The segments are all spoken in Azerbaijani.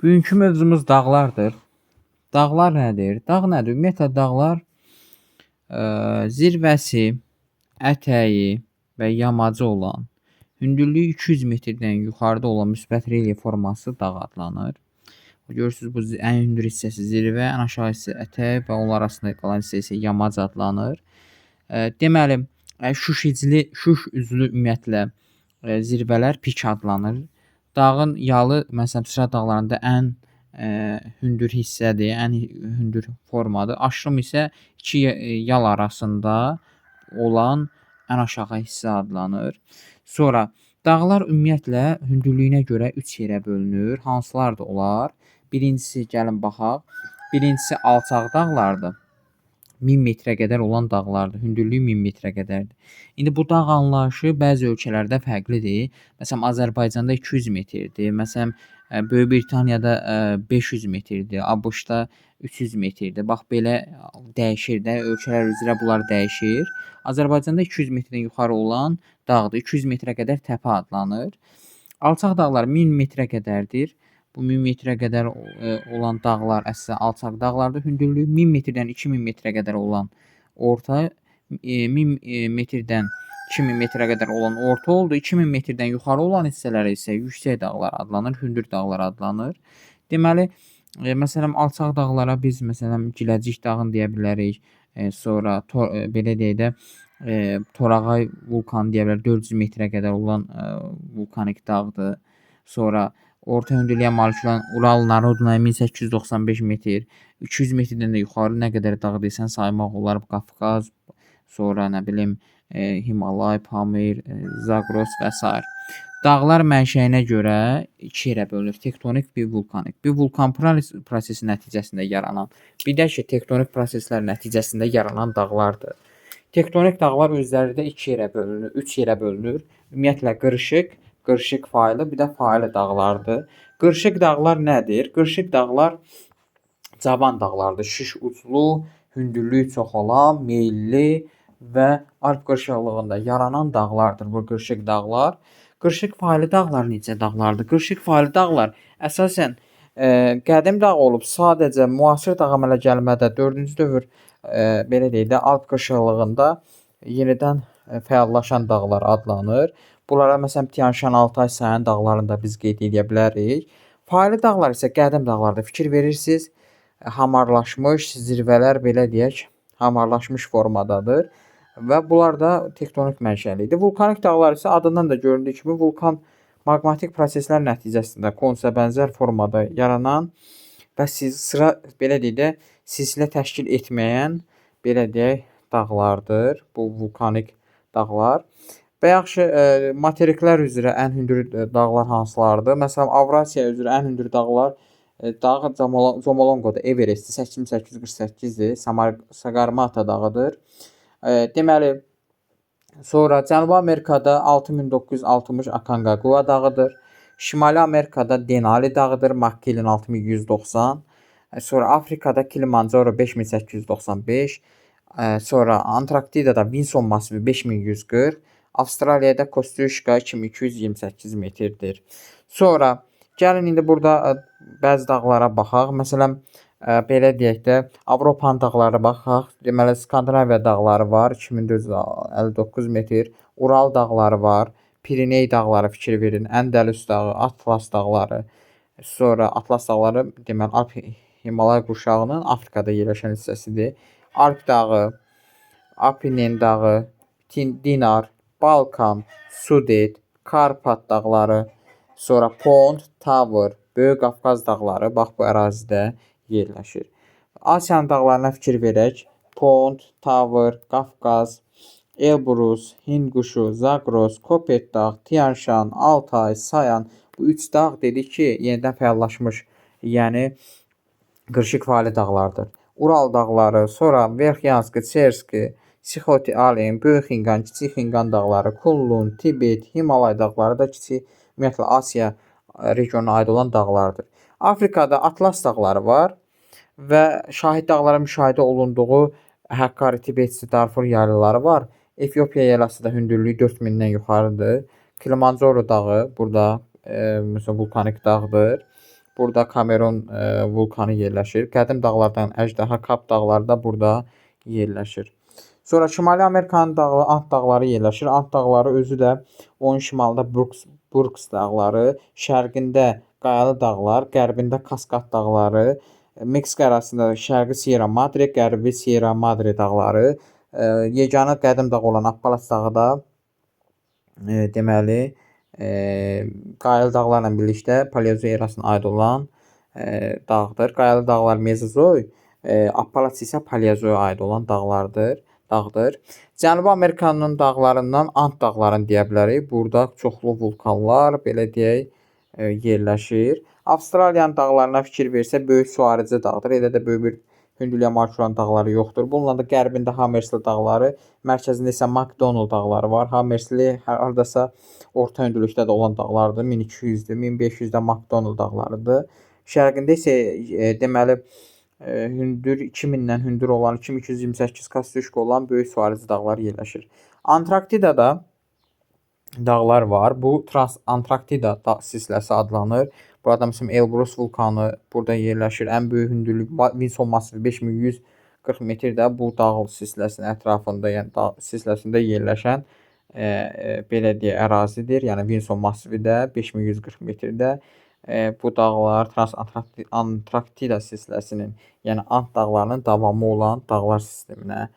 Bugünkü mövzumuz dağlardır. Dağlar nədir? Dağ nədir? Ümumiyyətlə dağlar zirvəsi, ətəyi və yamacı olan, hündürlüyü 200 metrdən yuxarıda olan müsbət relyef forması dağ adlanır. Görürsünüz, bu ən hündür hissəsi zirvə, ən aşağı hissə ətək və onlar arasında qalan hissə isə yamac adlanır. Deməli, şuş üzlü ümumiyyətlə zirvələr pik adlanır. Dağın yalı, məsələn, sıra dağlarında ən hündür hissədir, ən hündür formadır. Aşırım isə iki yal arasında olan ən aşağı hissə adlanır. Sonra dağlar ümumiyyətlə hündürlüyünə görə 3 yerə bölünür. Hansılardır onlar? Birincisi, gəlin baxaq. Birincisi alçaq dağlardır. 1000 metrə qədər olan dağlardır. Hündürlüyü 1000 metrə qədərdir. İndi bu dağ anlayışı bəzi ölkələrdə fərqlidir. Məsələn, Azərbaycanda 200 metrdir. Məsələn, Böyük Britaniyada 500 metrdir. ABŞ-da 300 metrdir. Bax, belə dəyişir də, ölkələr üzrə bunlar dəyişir. Azərbaycanda 200 metrdən yuxarı olan dağdır. 200 metrə qədər təpə adlanır. Alçaq dağlar 1000 metrə qədərdir. Bu 1000 metrə qədər olan dağlar əslində alçaq dağlardır. Hündürlüyü 1000 metrdən 2000 metrə qədər olan orta, 1000 metrdən 2000 metrə qədər olan orta oldu. 2000 metrdən yuxarı olan hissələri isə yüksək dağlar adlanır, hündür dağlar adlanır. Deməli, məsələn, alçaq dağlara biz məsələn Giləcik dağını deyə bilərik. Sonra belə deyək də Torağay vulkanı deyə bilərik. 400 metrə qədər olan vulkanik dağdır. Sonra orta hündürlüyə malik olan Ural Narodnaya 1895 metr, 200 metrdən də yuxarı nə qədər dağ desən saymaq olar. Qafqaz, sonra nə bilim Himalay, Pamir, Zaqros və s. Dağlar mənşəyinə görə iki yerə bölünür. Tektonik, bir vulkanik. Bir vulkan prosesi nəticəsində yaranan, bir də ki, tektonik proseslər nəticəsində yaranan dağlardır. Tektonik dağlar özləri də iki yerə bölünür, üç yerə bölünür. Ümumiyyətlə qırışıq, qırışıq faylı, bir də faylı dağlardır. Qırışıq dağlar nədir? Qırışıq dağlar cavan dağlardır. Şiş uclu, hündürlüyü çox olan, meyilli və Alp qırışıqlığında yaranan dağlardır bu qırışıq dağlar. Qırışıq faylı dağlar necə dağlardır? Qırışıq faylı dağlar əsasən qədim dağ olub, sadəcə müasir dağ əmələ gəlmədə 4-cü dövr belə deyək də Alp qırışıqlığında yenidən fəallaşan dağlar adlanır. Bunlara məsələn Tian-Şan, Altay, Sayan dağlarını da biz qeyd edə bilərik. Faylı dağlar isə qədim dağlardır. Fikir verirsiniz, hamarlaşmış zirvələr belə deyək, hamarlaşmış formadadır və bunlar da tektonik mənşəlidir. Vulkanik dağlar isə adından da göründüyü kimi vulkan maqmatik proseslər nəticəsində konusa bənzər formada yaranan və sıra belə deyək də silsilə təşkil etməyən belə deyək dağlardır. Bu vulkanik dağlar. Və yaxşı, materiklər üzrə ən hündür dağlar hansılardır? Məsələn, Avrasiya üzrə ən hündür dağlar dağ Comolongodur, Everestdir, 8848-dir, Sagarmata dağıdır. Deməli, sonra Cənubi Amerikada 6960 Aconcagua dağıdır. Şimali Amerikada Denali dağıdır, McKinley 6190. Sonra Afrikada Kilimanjaro 5895. Sonra Antarktidada Vinson masivi 5140. Avstraliyada Kosciuszko 2228 metrdir. Sonra gəlin indi burada bəzi dağlara baxaq. Məsələn, belə deyək də Avropanın dağlarına baxaq. Deməli, Skandinaviya dağları var, 2459 metr. Ural dağları var, Pireney dağları fikir verin, Əndəlüs dağı, Atlas dağları. Sonra Atlas dağları deməli Alp Himalay qurşağının Afrikada yerləşən hissəsidir. Alp dağı, Apenen dağı, Dinar, Balkan, Sudet, Karpat dağları, sonra Pont, Tavr, Böyük Qafqaz dağları bax bu ərazidə yerləşir. Asiyanın dağlarına fikir verək. Pont, Tavr, Qafqaz, Elbrus, Hindquşu, Zaqros, Kopetdağ, Tian-Şan, Altay, Sayan. Bu üç dağ dedik ki, yenidən fəallaşmış, yəni qırışıq faylı dağlardır. Ural dağları, sonra Verxyanski, Çerski, Sixoti Alin, Böyük Xinqan, Kiçik Xinqan dağları, Kunlun, Tibet, Himalay dağları da kiçik, ümumiyyətlə Asiya regionuna aid olan dağlardır. Afrikada Atlas dağları var və şahid dağların müşahidə olunduğu Hakkari, Tibet, Darfur yaylaları var. Efiopiya yaylası da hündürlüyü 4000-dən yuxarıdır. Kilimanjaro dağı burada məsələn vulkanik dağdır. Burada Kamerun vulkanı yerləşir. Qədim dağlardan Əjdaha Kap dağları da burada yerləşir. Sonra Şimali Amerikanın dağı Ant dağları yerləşir. Ant dağları özü də onun şimalında Brooks dağları, şərqində Qayalı dağlar, qərbində Kaskad dağları, Meksika ərazisində şərqi Sierra Madre, qərbi Sierra Madre dağları, yeganə qədim dağ olan Appalaç dağı da deməli Qayalı dağlarla birlikdə Paleozoy erasına aid olan dağdır. Qayalı dağlar Mezozoy, Appalaç isə Paleozoya aid olan dağlardır. Dağdır. Cənubi Amerikanın dağlarından Ant dağlarını deyə bilərik. Burada çoxlu vulkanlar, belə deyək, yerləşir. Avstraliyanın dağlarına fikir versək, böyük suarıcı dağdır. Elə də böyük bir hündürlüyə malik olan dağları yoxdur. Bununla da qərbində Hammersli dağları, mərkəzində isə McDonnell dağları var. Hammersli hardasa orta hündürlükdə də olan dağlardır. 1200-dür, 1500-də McDonnell dağlarıdır. Şərqində isə deməli hündür 2000-dən hündür olan 2228 Kosciuszko olan böyük suarıcı dağlar yerləşir. Antarktidada dağlar var. Bu Transantarktida silsiləsi adlanır. Burada məsələn Elbrus vulkanı burada yerləşir. Ən böyük hündürlük Vinson massivi 5140 metr də bu dağ silsiləsinin ətrafında, yəni dağ silsiləsində yerləşən belə deyək ərazidir. Yəni Vinson massivi də 5140 metrdə bu dağlar Transantarktida silsiləsinin, yəni Ant dağlarının davamı olan dağlar sisteminə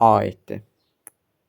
aiddir.